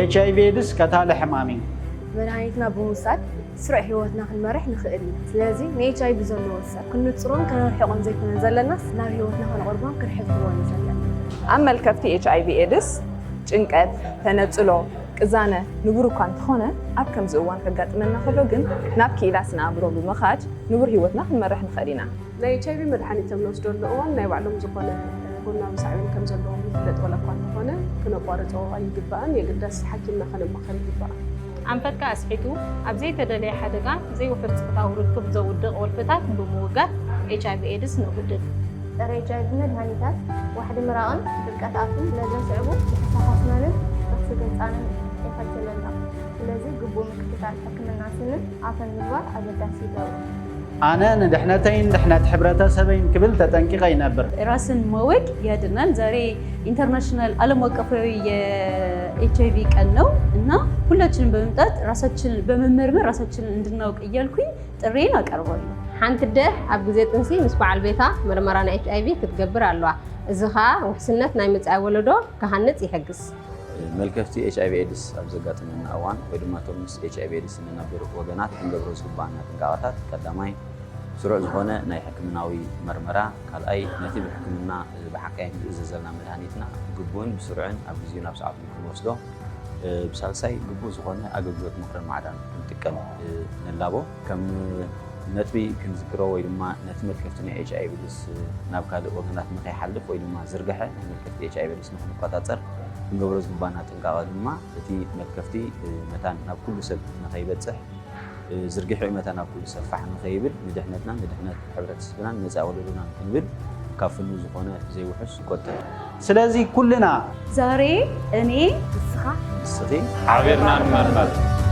ኤች ኣይ ቪ ኤድስ ቀታሊ ሕማም እዩ። መድሃኒትና ብምውሳድ ስሩዕ ህይወትና ክንመርሕ ንኽእል ኢና። ስለዚ ን ኤች ኣይ ቪ ዘለዎ ሰብ ክንጽሮን ከነርሕቖን ዘይኮነ ዘለናስ ናብ ህይወትና ከነቕርቦን ክንሕብሕቦን እዩ ዘለና። ኣብ መልከፍቲ ኤች ኣይ ቪ ኤድስ ጭንቀት፣ ተነጽሎ፣ ቅዛነ ንቡር እኳ እንተኾነ ኣብ ከምዚ እዋን ከጋጥመና ከሎ ግን ናብ ክኢላ ስነ ኣእምሮ ብምኻድ ንቡር ህይወትና ክንመርሕ ንኽእል ኢና። ናይ ኤች ኣይ ቪ መድሓኒት ኣብ ንወስደሉ እዋን ናይ ባዕሎም ዝኾነ ጎናዊ ሳዕቤን ከም ዘለዎም ይፍለጥ ዋላ እኳ እንተኾነ ክነቋርጾ ኣይግባእን። የግዳስ ሓኪምና ከነማኸር ይግባእ። ኣንፈትካ ኣስሒቱ ኣብ ዘይተደለየ ሓደጋ ዘይውሑድ ጾታዊ ርክብ ዘውድቕ ወልፍታት ብምውጋድ ኤች ኣይ ቪ ኤድስ ነጉድል። ጸረ ኤች ኣይ ቪ መድሃኒታት ዋሕዲ ምራቕን ድርቀት ኣፍን ስለ ዘስዕቡ ንሕሳስ ኣስናንን ጥርሲ ገጻንን የኸትል ኣሎ። ስለዚ ግቡእ ምክትታል ሕክምና ስንን ኣፈን ምግባር ኣገዳሲ ይገብሮ። ኣነ ንድሕነተይን ድሕነት ሕብረተሰበይን ክብል ተጠንቂቐ ይነብር። ራስን መውደድ ያድናል። ዛሬ ኢንተርናሽናል ዓለም አቀፋዊ የኤች አይ ቪ ቀን ነው እና ሁላችንም በመምጣት ራሳችንን በመመርመር ራሳችንን እንድናውቅ እያልኩኝ ጥሬን አቀርባለሁ። ሓንቲ ኣደ ኣብ ግዜ ጥንሲ ምስ በዓል ቤታ መርመራ ናይ ኤች ኣይ ቪ ክትገብር ኣለዋ። እዚ ኸኣ ውሕስነት ናይ መጻኢ ወለዶ ክሃንጽ ይሕግዝ። መልከፍቲ ኤች ኣይ ቪ ኤድስ ኣብ ዘጋጥመና እዋን ወይ ድማ እቶም ምስ ኤች ኣይ ቪ ኤድስ እንነብር ወገናት ክንገብሮ ዝግባኣና ጥንቃቐታት ቀዳማይ ስሩዕ ዝኾነ ናይ ሕክምናዊ መርመራ፣ ካልኣይ ነቲ ብሕክምና ብሓካይም ዝእዘዘልና መድሃኒትና ብግቡእን ብስሩዕን ኣብ ግዜኡ ናብ ሰዓቱ ክንወስዶ፣ ብሳልሳይ ግቡእ ዝኾነ ኣገልግሎት ምኽርን ማዕዳን ክንጥቀም ንላቦ። ከም ነጥቢ ክንዝክሮ ወይ ድማ ነቲ መልከፍቲ ናይ ኤች ኣይ ቪ ኤድስ ናብ ካልእ ወገናት ንኸይሓልፍ ወይ ድማ ዝርግሐ ናይ መልከፍቲ ኤች ኣይ ቪ ኤድስ ንኽንቆጻጸር ክንገብሮ ዝግባና ጥንቃቐ ድማ እቲ መልከፍቲ መታን ናብ ኩሉ ሰብ ንኸይበጽሕ ዝርግሐ መታን ናብ ኩሉ ሰፋሕ ንኸይብል ንድሕነትና ንድሕነት ሕብረተሰብናን መጻኢ ወለዶናን ክንብል ካብ ፍኑው ዝኾነ ዘይውሑስ ይቆጥር። ስለዚ ኩልና ዛሬ እኔ ንስኻ ንስኺ ሓቢርና ንመርመር።